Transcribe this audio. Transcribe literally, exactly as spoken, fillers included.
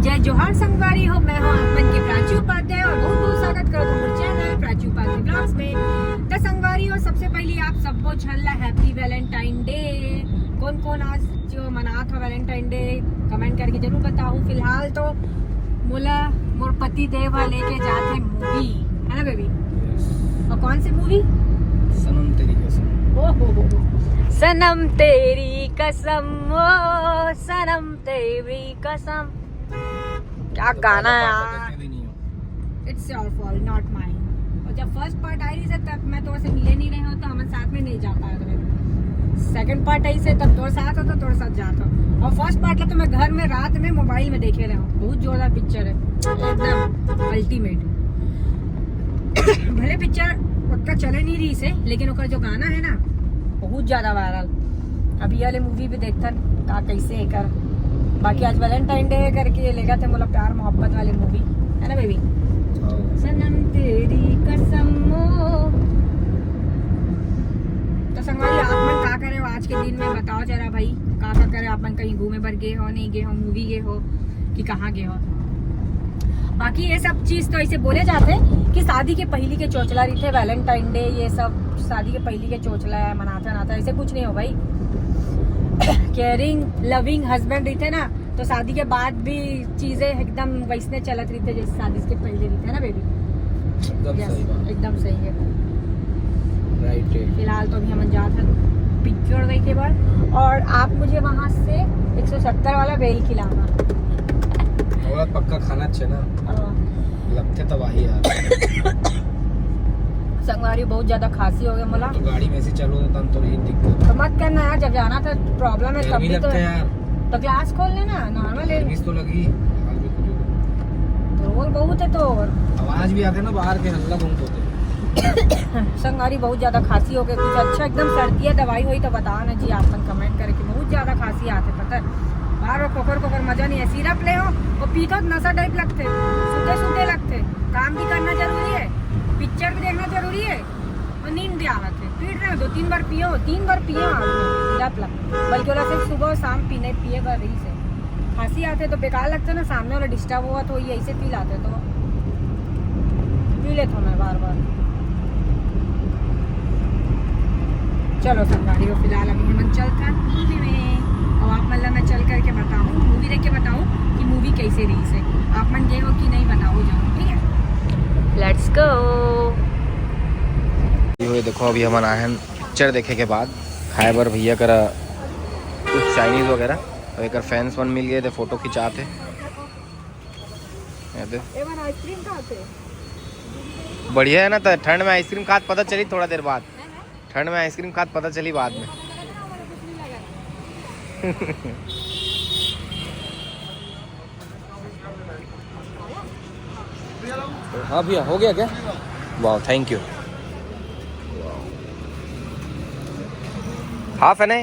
जय जोहार संगवारी हो, मैं हूँ आप मन के प्राची उपाध्याय और बहुत बहुत स्वागत करत हूँ मोर चैनल प्राची उपाध्याय ब्लॉग्स में। त संगवारी हो, सबसे पहले आप सबो झन ला हैप्पी वैलेंटाइन डे। कौन कौन आज जो मनात हो वैलेंटाइन डे, कमेंट करके जरूर बताओ। फिलहाल तो मोला मोर पति देव ह लेके जाथे मूवी, है ना बेबी? और कौन सी मूवी? सनम तेरी कसम। ओ हो हो हो। सनम तेरी कसम, ओ सनम तेरी कसम। क्या गाना है यार। It's your fault, not mine। और जब फर्स्ट पार्ट आई रही से, तब मैं तोर से मिले नहीं रहे हो, तो हम साथ में नहीं जा पाए। सेकंड पार्ट आई से, तब तोर साथ हो तो तोर साथ जाता हूँ। और फर्स्ट पार्ट ला तो मैं घर में रात में मोबाइल में देखे रहे हूँ। बहुत जोरदार पिक्चर है, एकदम अल्टीमेट। भले पिक्चर उतना चले नहीं रही से, लेकिन ओकर जो गाना है ना, बहुत ज्यादा वायरल। अभी वाले मूवी भी देखथन का कैसे एकर। बाकी आज वैलेंटाइन डे है करके ये लेगा थे मोला प्यार मोहब्बत वाली मूवी, है ना बेबी? सनम तेरी कसम। तो संगवारी, आप मन का करे हो आज के दिन में, बताओ जरा भाई, का का करे आप मन? कहीं घूमे बर गए हो, नहीं गए हो, मूवी गए हो कि कहाँ गए हो? बाकी ये सब चीज तो ऐसे बोले जाते हैं कि शादी के पहली के चोचला रहिथे, वैलेंटाइन डे, ये सब शादी के पहली के चोचला है, मनाता नाता, ऐसे कुछ नहीं हो भाई। केयरिंग लविंग हस्बैंड रहिथे ना, तो शादी के बाद भी चीजें एकदम वैसने चलत रहिथे जैसे शादी के पहले रहिथे ना बेबी। एकदम सही बात। एकदम सही है। राइट है। फिलहाल तो अभी हमन जात हन पिक्चर देखे बर, और आप मुझे वहां से एक सौ सत्तर वाला बेल खिलाना। थोड़ा पक्का खाना अच्छे ना। हाँ। लगते तबाही यार। संगवारी, बहुत ज्यादा खांसी हो गया मोला। तो गाड़ी में से चलो तो तन तो नहीं दिक्कत। तो मत करना यार, जब जाना था प्रॉब्लम है तब भी तो। यार। तो ग्लास खोल लेना, नॉर्मल है। तो लगी। बहुत है तो। आवाज भी आते ना बाहर के, हल्ला बहुत होते। संगवारी, बहुत ज्यादा खांसी हो गई, कुछ अच्छा एकदम सर्दी है दवाई होई तो बताओ ना जी, आप मन कमेंट करके। बहुत ज्यादा खांसी आते, पता है, बार बार कोकर कोकर मजा नहीं है। सिरप ले हो, वो पीतो तो नशा टाइप लगते, सूते सूते लगते। काम भी करना जरूरी है, पिक्चर भी देखना जरूरी है, और नींद भी आवत है। पीट रहे हो, दो तीन बार पियो, तीन बार पियो आप लोग, सिरप लगते, बल्कि ओला सिर्फ सुबह और शाम पीने पिए बर रही से। खांसी आथे तो बेकार लगथे ना, सामने वाला डिस्टर्ब होवत होही, ऐसे फील आथे तो पी लेथो मैं बार बार। चलो संगवारी हो, फिलहाल अभी हमन चलथन मूवी में। अब आप मन ला मैं चल करके बताऊँ, मूवी देख के बताऊँ कि मूवी कैसे रही से। आप मन गए हो कि नहीं, बताओ जरूर, ठीक है? Let's go. ये देखो, अभी हमन आए हैं पिक्चर देखे के बाद खाए बर भैया करा कुछ चाइनीज वगैरह। और एक फैंस मन मिल गए थे, फोटो खिंचाते। ये दे। एमन आइसक्रीम खाते। बढ़िया है ना, तो ठंड में आइसक्रीम खात पता चली थोड़ा देर बाद। ठंड में आइसक्रीम खात पता चली बाद में। हाँ भैया, हो गया क्या? वाह, थैंक यू। हाफ है ना?